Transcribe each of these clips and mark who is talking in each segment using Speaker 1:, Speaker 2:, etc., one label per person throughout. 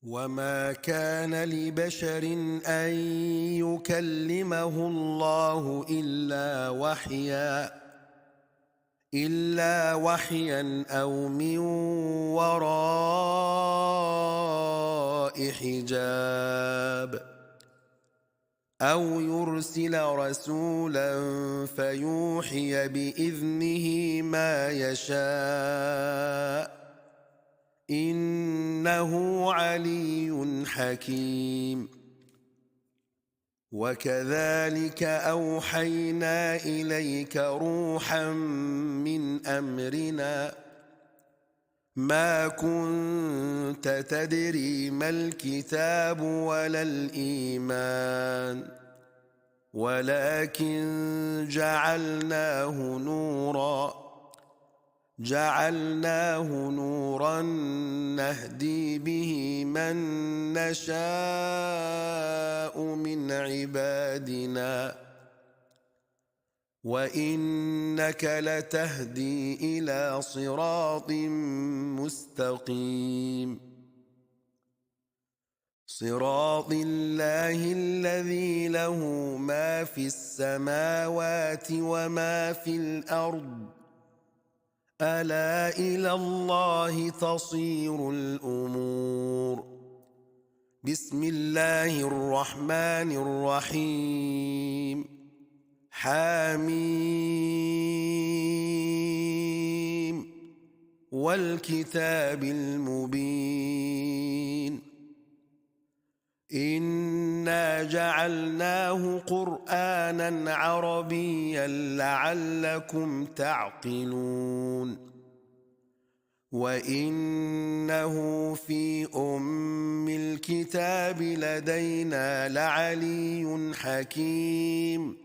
Speaker 1: وما كان لبشر أن يكلمه الله إلا وحيا أو من وراء حجاب أو يرسل رسولا فيوحي بإذنه ما يشاء إنه علي حكيم. وكذلك أوحينا إليك روحا من أمرنا ما كنت تدري ما الكتاب ولا الإيمان ولكن جعلناه نورا نهدي به من نشاء من عبادنا وإنك لتهدي إلى صراط مستقيم صراط الله الذي له ما في السماوات وما في الأرض ألا إلى الله تصير الأمور. بسم الله الرحمن الرحيم حميم والكتاب المبين إنا جعلناه قرآنا عربيا لعلكم تعقلون وإنه في أم الكتاب لدينا لعلي حكيم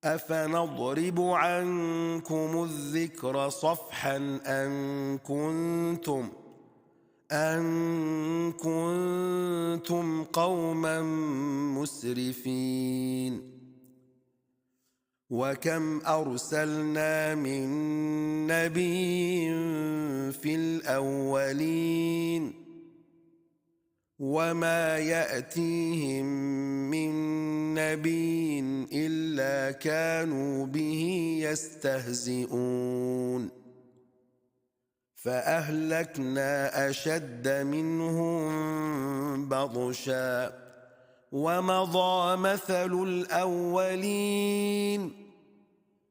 Speaker 1: أفنضرب عنكم الذكر صفحا أن كنتم قوما مسرفين وكم أرسلنا من نبي في الأولين وما يأتيهم من نبي إلا كانوا به يستهزئون فأهلكنا أشد منهم بطشا ومضى مثل الأولين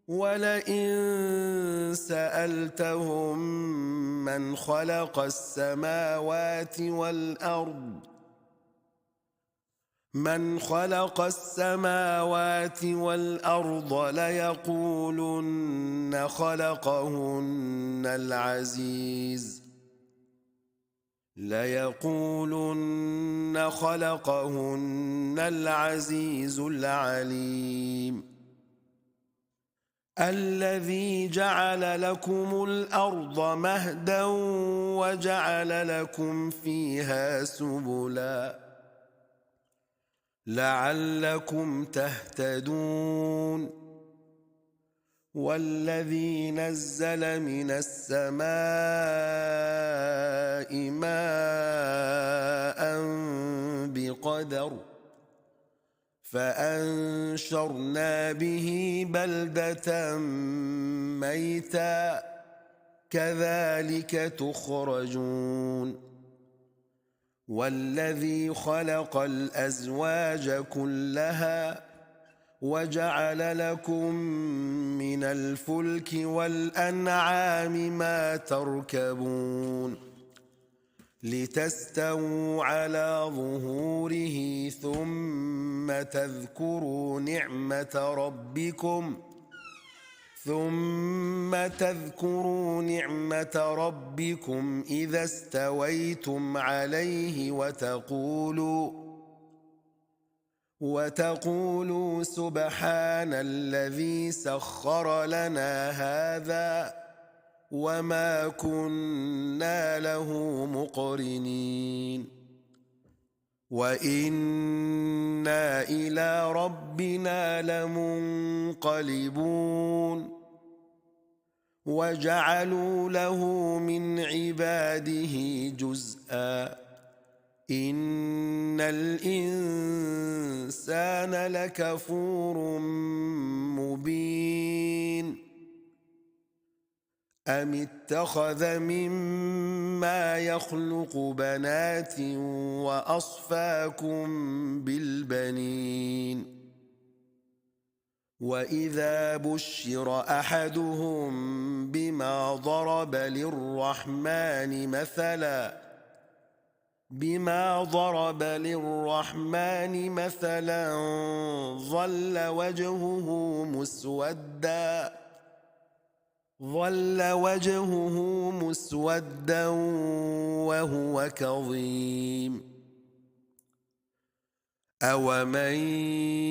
Speaker 1: ولئن سألتهم من خلق السماوات والأرض ليقولن خلقهن العزيز العليم الذي جعل لكم الأرض مهدا وجعل لكم فيها سبلا لعلكم تهتدون والذي نزل من السماء ماء بقدر فأنشرنا به بلدة ميتا كذلك تخرجون والذي خلق الأزواج كلها وجعل لكم من الفلك والأنعام ما تركبون لتستووا على ظهوره ثم تذكروا نعمة ربكم إذا استويتم عليه وتقولوا سبحان الذي سخر لنا هذا وما كنا له مقرنين وإنا إلى ربنا لمنقلبون وجعلوا له من عباده جزءا إن الإنسان لكفور مبين أم اتخذ مما يخلق بنات وأصفاكم بالبنين وإذا بشر أحدهم بما ضرب للرحمن مثلا ظل وجهه مسودا وهو كظيم أومن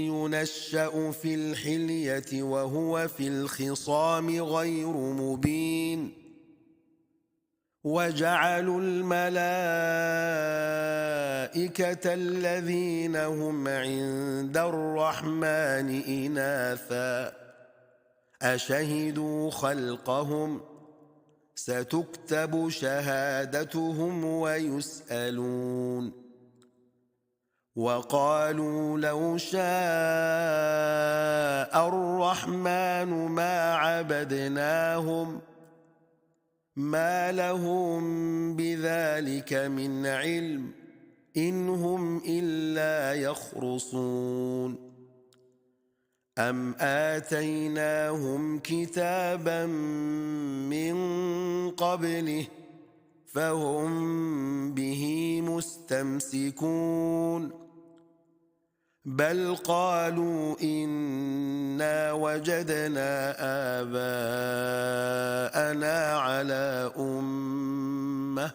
Speaker 1: ينشأ في الحلية وهو في الخصام غير مبين وجعلوا الملائكة الذين هم عند الرحمن إناثا أشهدوا خلقهم ستكتب شهادتهم ويسألون وقالوا لو شاء الرحمن ما عبدناهم ما لهم بذلك من علم إن هم إلا يخرصون أم آتيناهم كتابا من قبله فهم به مستمسكون بل قالوا إنا وجدنا آباءنا على أمة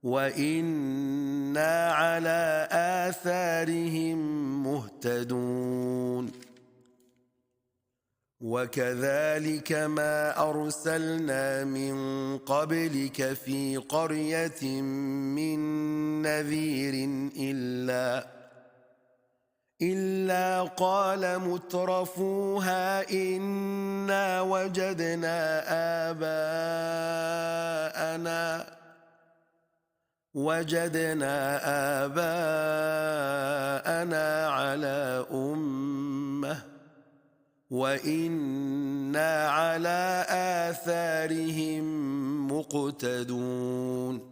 Speaker 1: وإنا على آثارهم مهتدون وكذلك ما أرسلنا من قبلك في قرية من نذير إلا قال مترفوها إنا وجدنا آباءنا على أمة وإنا على آثارهم مقتدون